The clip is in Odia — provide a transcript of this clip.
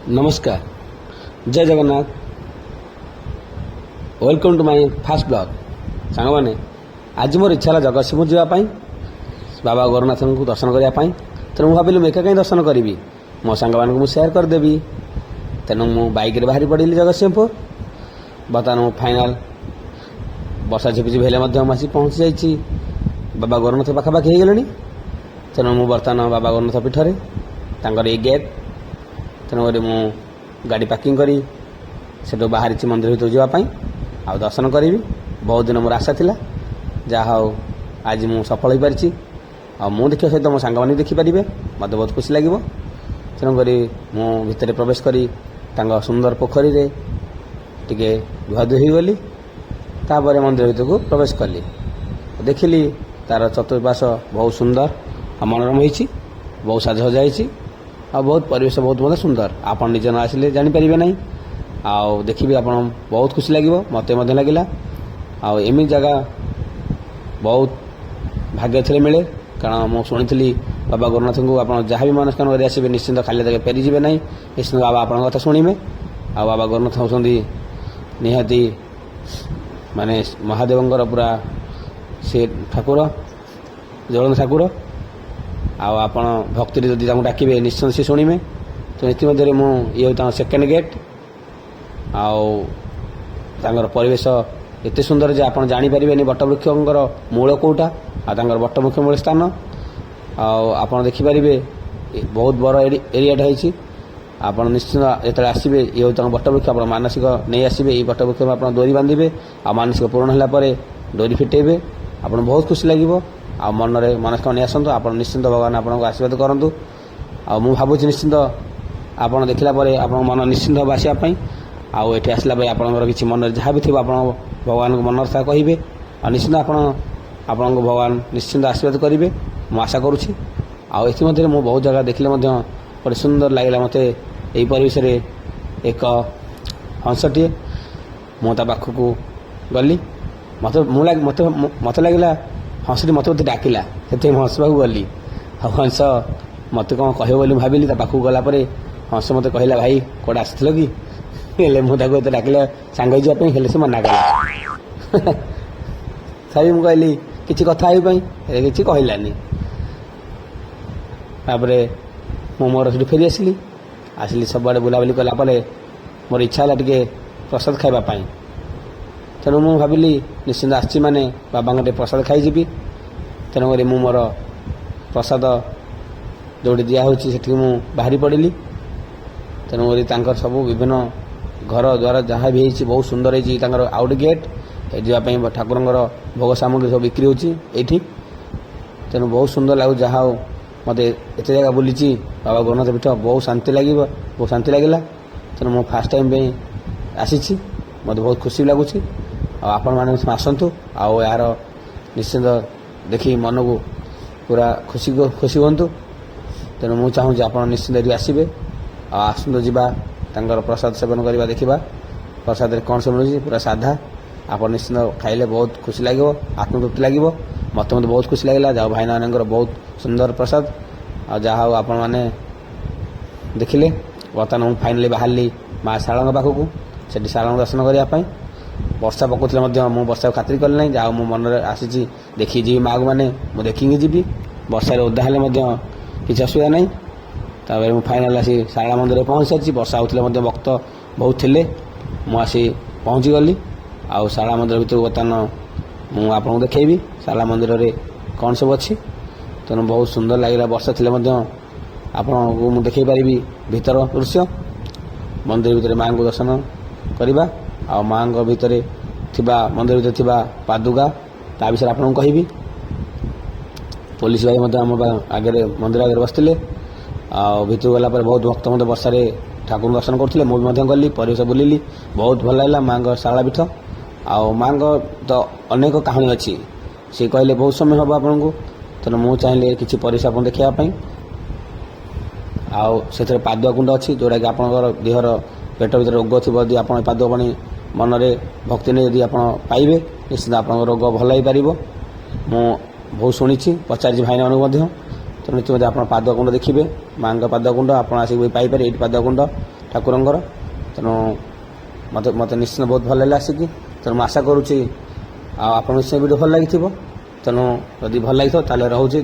ନମସ୍କାର, ଜୟ Jagannath. Welcome to my first vlog. ସାଙ୍ଗମାନେ, ଆଜି ମୋର ଇଚ୍ଛା ହେଲା ଜଗତସିଂହପୁର ଯିବା ପାଇଁ, ବାବା ଗୋରଖନାଥଙ୍କୁ ଦର୍ଶନ କରିବା ପାଇଁ। ତେଣୁ ମୁଁ ଭାବିଲି, ମୁଁ ଏକା କାହିଁ ଦର୍ଶନ କରିବି, ମୋ ସାଙ୍ଗମାନଙ୍କୁ ମୁଁ ସେୟାର କରିଦେବି। ତେଣୁ ମୁଁ ବାଇକ୍ରେ ବାହାରି ପଡ଼ିଲି ଜଗତସିଂହପୁର। ବର୍ତ୍ତମାନ ମୁଁ ଫାଇନାଲ୍, ବର୍ଷା ଝିପିଝିପି ହେଲେ ମଧ୍ୟ ମୁଁ ଆସି ପହଞ୍ଚି ଯାଇଛି। ବାବା ଗୋରଖନାଥ ପାଖାପାଖି ହେଇଗଲେଣି। ତେଣୁ ମୁଁ ବର୍ତ୍ତମାନ ବାବା ଗୋରଖନାଥ ପୀଠରେ, ତାଙ୍କର ଏଇ ଗେଟ୍। ତେଣୁକରି ମୁଁ ଗାଡ଼ି ପାର୍କିଂ କରି ସେଠୁ ବାହାରିଛି ମନ୍ଦିର ଭିତରକୁ ଯିବା ପାଇଁ ଆଉ ଦର୍ଶନ କରିବି। ବହୁତ ଦିନ ମୋର ଆଶା ଥିଲା, ଯାହା ହଉ ଆଜି ମୁଁ ସଫଳ ହୋଇପାରିଛି। ଆଉ ମୁଁ ଦେଖିବା ସହିତ ମୋ ସାଙ୍ଗମାନେ ବି ଦେଖିପାରିବେ, ମୋତେ ବହୁତ ଖୁସି ଲାଗିବ। ତେଣୁକରି ମୁଁ ଭିତରେ ପ୍ରବେଶ କରି ତାଙ୍କ ସୁନ୍ଦର ପୋଖରୀରେ ଟିକେ ଧୁଆଧୁଇ ହୋଇଗଲି। ତାପରେ ମନ୍ଦିର ଭିତରକୁ ପ୍ରବେଶ କଲି। ଦେଖିଲି ତାର ଚତୁଃପାର୍ଶ୍ୱ ବହୁତ ସୁନ୍ଦର ଆଉ ମନୋରମ ହେଇଛି, ବହୁତ ସାଜସଜା ହେଇଛି ଆଉ ବହୁତ ପରିବେଶ ବହୁତ ମଧ୍ୟ ସୁନ୍ଦର। ଆପଣ ନିଜେ ନ ଆସିଲେ ଜାଣିପାରିବେ ନାହିଁ। ଆଉ ଦେଖିବି ଆପଣ ବହୁତ ଖୁସି ଲାଗିବ, ମୋତେ ମଧ୍ୟ ଲାଗିଲା। ଆଉ ଏମିତି ଜାଗା ବହୁତ ଭାଗ୍ୟ ଥିଲେ ମିଳେ। କାରଣ ମୁଁ ଶୁଣିଥିଲି, ବାବା ଗୋରଖନାଥଙ୍କୁ ଆପଣ ଯାହା ବି ମନସ୍କାମନା କରି ଆସିବେ, ନିଶ୍ଚିନ୍ତ ଖାଲି ହାତରେ ଫେରିଯିବେ ନାହିଁ। ନିଶ୍ଚିନ୍ତ ବାବା ଆପଣଙ୍କ କଥା ଶୁଣିବେ। ଆଉ ବାବା ଗୋରଖନାଥ ହେଉଛନ୍ତି ନିହାତି ମାନେ ମହାଦେବଙ୍କର ପୁରା ସେ ଠାକୁର, ଜଗନ୍ନାଥ ଠାକୁର। ଆଉ ଆପଣ ଭକ୍ତିରେ ଯଦି ତାଙ୍କୁ ଡାକିବେ, ନିଶ୍ଚୟ ସେ ଶୁଣିବେ। ତ ଏଥିମଧ୍ୟରେ ମୁଁ ଇଏ ହେଉଛି ତାଙ୍କ ସେକେଣ୍ଡ ଗେଟ୍। ଆଉ ତାଙ୍କର ପରିବେଶ ଏତେ ସୁନ୍ଦର ଯେ ଆପଣ ଜାଣିପାରିବେନି ବଟବୃକ୍ଷଙ୍କର ମୂଳ କେଉଁଟା ଆଉ ତାଙ୍କର ବଟବୃକ୍ଷ ମୂଳ ସ୍ଥାନ। ଆଉ ଆପଣ ଦେଖିପାରିବେ, ବହୁତ ବଡ଼ ଏରିଆଟା ହେଇଛି। ଆପଣ ନିଶ୍ଚିନ୍ତ ଯେତେବେଳେ ଆସିବେ, ଇଏ ହେଉଛି ତାଙ୍କ ବଟବୃକ୍ଷ। ଆପଣ ମାନସିକ ନେଇ ଆସିବେ, ଏଇ ବଟବୃକ୍ଷ ଆପଣ ଡୋରି ବାନ୍ଧିବେ ଆଉ ମାନସିକ ପୂରଣ ହେଲା ପରେ ଡୋରି ଫିଟେଇବେ। ଆପଣ ବହୁତ ଖୁସି ଲାଗିବ। ଆଉ ମନରେ ମନସ୍କାମନା ନେଇ ଆସନ୍ତୁ ଆପଣ, ନିଶ୍ଚିନ୍ତ ଭଗବାନ ଆପଣଙ୍କୁ ଆଶୀର୍ବାଦ କରନ୍ତୁ। ଆଉ ମୁଁ ଭାବୁଛି, ନିଶ୍ଚିନ୍ତ ଆପଣ ଦେଖିଲା ପରେ ଆପଣଙ୍କ ମନ ନିଶ୍ଚିନ୍ତ ହେବ ଆସିବା ପାଇଁ। ଆଉ ଏଠି ଆସିଲା ପରେ ଆପଣଙ୍କର କିଛି ମନରେ ଯାହା ବି ଥିବ, ଆପଣ ଭଗବାନଙ୍କୁ ମନର କଥା କହିବେ ଆଉ ନିଶ୍ଚିନ୍ତ ଆପଣଙ୍କୁ ଭଗବାନ ନିଶ୍ଚିନ୍ତ ଆଶୀର୍ବାଦ କରିବେ, ମୁଁ ଆଶା କରୁଛି। ଆଉ ଏଥିମଧ୍ୟରେ ମୁଁ ବହୁତ ଜାଗା ଦେଖିଲେ ମଧ୍ୟ ଗୋଟେ ସୁନ୍ଦର ଲାଗିଲା ମୋତେ ଏହି ପରିବେଶରେ ଏକ ହଂସଟିଏ। ମୁଁ ତା ପାଖକୁ ଗଲି। ମୋତେ ଲାଗିଲା ହଂସଟି ମୋତେ ବୋଧେ ଡାକିଲା, ସେଥିପାଇଁ ମୁଁ ହଂସ ପାଖକୁ ଗଲି। ଆଉ ହଂସ ମୋତେ କ'ଣ କହିବ ବୋଲି ମୁଁ ଭାବିଲି। ତା ପାଖକୁ ଗଲା ପରେ ହଂସ ମୋତେ କହିଲା, "ଭାଇ, କୁଆଡ଼େ ଆସିଥିଲ କି?" ହେଲେ ମୁଁ ତାକୁ ଏତେ ଡାକିଲା ସାଙ୍ଗ ହେଇଯିବା ପାଇଁ, ହେଲେ ସେ ମନା କଲା। ତଥାପି ମୁଁ କହିଲି କିଛି କଥା ହେବା ପାଇଁ, ହେଲେ କିଛି କହିଲାନି। ତାପରେ ମୁଁ ମୋର ସେଠୁ ଫେରି ଆସିଲି। ଆସିଲି, ସବୁଆଡ଼େ ବୁଲାବୁଲି କଲା ପରେ ମୋର ଇଚ୍ଛା ହେଲା ଟିକେ ପ୍ରସାଦ ଖାଇବା ପାଇଁ। ତେଣୁ ମୁଁ ଭାବିଲି, ନିଶ୍ଚିନ୍ତ ଆସିଛି ମାନେ ବାବାଙ୍କ ଟିକେ ପ୍ରସାଦ ଖାଇଯିବି। ତେଣୁକରି ମୁଁ ମୋର ପ୍ରସାଦ ଯେଉଁଠି ଦିଆହେଉଛି, ସେଠିକି ମୁଁ ବାହାରି ପଡ଼ିଲି। ତେଣୁକରି ତାଙ୍କର ସବୁ ବିଭିନ୍ନ ଘର ଦ୍ୱାର ଯାହା ବି ହେଇଛି, ବହୁତ ସୁନ୍ଦର ହେଇଛି। ତାଙ୍କର ଆଉ ଗୋଟେ ଗେଟ୍ ଯିବା ପାଇଁ, ଠାକୁରଙ୍କର ଭୋଗ ସାମଗ୍ରୀ ସବୁ ବିକ୍ରି ହେଉଛି ଏଇଠି। ତେଣୁ ବହୁତ ସୁନ୍ଦର ଲାଗୁଛି। ଯାହା ହଉ, ମୋତେ ଏତେ ଜାଗା ବୁଲିଛି, ବାବା ଗୋରଖନାଥ ପୀଠ ବହୁତ ଶାନ୍ତି ଲାଗିବ, ବହୁତ ଶାନ୍ତି ଲାଗିଲା। ତେଣୁ ମୁଁ ଫାର୍ଷ୍ଟ ଟାଇମ୍ ପାଇଁ ଆସିଛି, ମୋତେ ବହୁତ ଖୁସି ଲାଗୁଛି। ଆଉ ଆପଣମାନେ ଆସନ୍ତୁ ଆଉ ଏହାର ନିଶ୍ଚିନ୍ତ ଦେଖି ମନକୁ ପୁରା ଖୁସି ଖୁସି ହୁଅନ୍ତୁ। ତେଣୁ ମୁଁ ଚାହୁଁଛି ଆପଣ ନିଶ୍ଚିନ୍ତ ଏଠି ଆସିବେ। ଆଉ ଆସନ୍ତୁ, ଯିବା, ତାଙ୍କର ପ୍ରସାଦ ସେବନ କରିବା, ଦେଖିବା ପ୍ରସାଦରେ କ'ଣ ସବୁ ମିଳୁଛି। ପୁରା ସାଧା। ଆପଣ ନିଶ୍ଚିନ୍ତ ଖାଇଲେ ବହୁତ ଖୁସି ଲାଗିବ, ଆତ୍ମତୃପ୍ତି ଲାଗିବ। ମୋତେ ମଧ୍ୟ ବହୁତ ଖୁସି ଲାଗିଲା। ଯାହା ଭାଇନାମାନଙ୍କର ବହୁତ ସୁନ୍ଦର ପ୍ରସାଦ। ଆଉ ଯାହା ହଉ, ଆପଣମାନେ ଦେଖିଲେ। ବର୍ତ୍ତମାନ ମୁଁ ଫାଇନାଲି ବାହାରିଲି ମା ଶାରଳାଙ୍କ ପାଖକୁ, ସେଠି ଶାରଳାଙ୍କ ଦର୍ଶନ କରିବା ପାଇଁ। ବର୍ଷା ପକାଉଥିଲେ ମଧ୍ୟ ମୁଁ ବର୍ଷାକୁ ଖାତିର କଲି ନାହିଁ। ଯାହା ହଉ, ମୋ ମନରେ ଆସିଛି ଦେଖିକି ଯିବି ମାଆକୁ, ମାନେ ମୁଁ ଦେଖିକି ଯିବି। ବର୍ଷାରେ ଓଦା ହେଲେ ମଧ୍ୟ କିଛି ଅସୁବିଧା ନାହିଁ। ତାପରେ ମୁଁ ଫାଇନାଲ ଆସି ଶାରଳା ମନ୍ଦିରରେ ପହଞ୍ଚି ସାରିଛି। ବର୍ଷା ହେଉଥିଲେ ମଧ୍ୟ ଭକ୍ତ ବହୁତ ଥିଲେ। ମୁଁ ଆସି ପହଞ୍ଚିଗଲି ଆଉ ଶାରଳା ମନ୍ଦିର ଭିତରକୁ ବର୍ତ୍ତମାନ ମୁଁ ଆପଣଙ୍କୁ ଦେଖେଇବି ଶାରଳା ମନ୍ଦିରରେ କ'ଣ ସବୁ ଅଛି। ତେଣୁ ବହୁତ ସୁନ୍ଦର ଲାଗିଲା। ବର୍ଷା ଥିଲେ ମଧ୍ୟ ଆପଣଙ୍କୁ ମୁଁ ଦେଖେଇ ପାରିବି ଭିତର ଦୃଶ୍ୟ। ମନ୍ଦିର ଭିତରେ ମାଆଙ୍କୁ ଦର୍ଶନ କରିବା ଆଉ ମାଆଙ୍କ ଭିତରେ ଥିବା, ମନ୍ଦିର ଭିତରେ ଥିବା ପାଦୁକା, ତା ବିଷୟରେ ଆପଣଙ୍କୁ କହିବି। ପୋଲିସ ଭାଇ ମଧ୍ୟ ଆମ ଆଗରେ, ମନ୍ଦିର ଆଗରେ ବସିଥିଲେ। ଆଉ ଭିତରକୁ ଗଲା ପରେ ବହୁତ ଭକ୍ତ ମଧ୍ୟ ବର୍ଷାରେ ଠାକୁରଙ୍କୁ ଦର୍ଶନ କରୁଥିଲେ। ମୁଁ ବି ମଧ୍ୟ ଗଲି, ପରିବେଶ ବୁଲିଲି, ବହୁତ ଭଲ ଲାଗିଲା ମାଆଙ୍କ ଶାରଳା ପୀଠ। ଆଉ ମାଆଙ୍କ ତ ଅନେକ କାହାଣୀ ଅଛି, ସେ କହିଲେ ବହୁତ ସମୟ ହେବ ଆପଣଙ୍କୁ। ତେଣୁ ମୁଁ ଚାହିଁଲେ କିଛି ପରିବେଶ ଆପଣଙ୍କୁ ଦେଖିବା ପାଇଁ। ଆଉ ସେଥିରେ ପାଦୁଆ କୁଣ୍ଡ ଅଛି, ଯେଉଁଟାକି ଆପଣଙ୍କର ଦେହର ପେଟ ଭିତରେ ରୋଗ ଥିବ ଯଦି, ଆପଣ ପାଦୁଆ ପାଣି ମନରେ ଭକ୍ତି ନେଇ ଯଦି ଆପଣ ପାଇବେ, ନିଶ୍ଚିତ ଆପଣଙ୍କ ରୋଗ ଭଲ ହେଇପାରିବ। ମୁଁ ବହୁତ ଶୁଣିଛି, ପଚାରିଛି ଭାଇନାମାନଙ୍କୁ ମଧ୍ୟ। ତେଣୁ ନିଶ୍ଚିତ ଆପଣ ପାଦୁଆ କୁଣ୍ଡ ଦେଖିବେ, ମାଆଙ୍କ ପାଦୁଆ କୁଣ୍ଡ ଆପଣ ଆସିକି ପାଇପାରିବେ। ଏଇଠି ପାଦୁଆ କୁଣ୍ଡ। ଠାକୁରଙ୍କର। ତେଣୁ ମୋତେ ମୋତେ ନିଶ୍ଚିତ ବହୁତ ଭଲ ଲାଗିଲା ଆସିକି। ତେଣୁ ମୁଁ ଆଶା କରୁଛି ଆଉ ଆପଣଙ୍କୁ ନିଶ୍ଚୟ ଭିଡ଼ିଓ ଭଲ ଲାଗିଥିବ। ତେଣୁ ଯଦି ଭଲ ଲାଗିଥିବ ତାହେଲେ ରହୁଛି।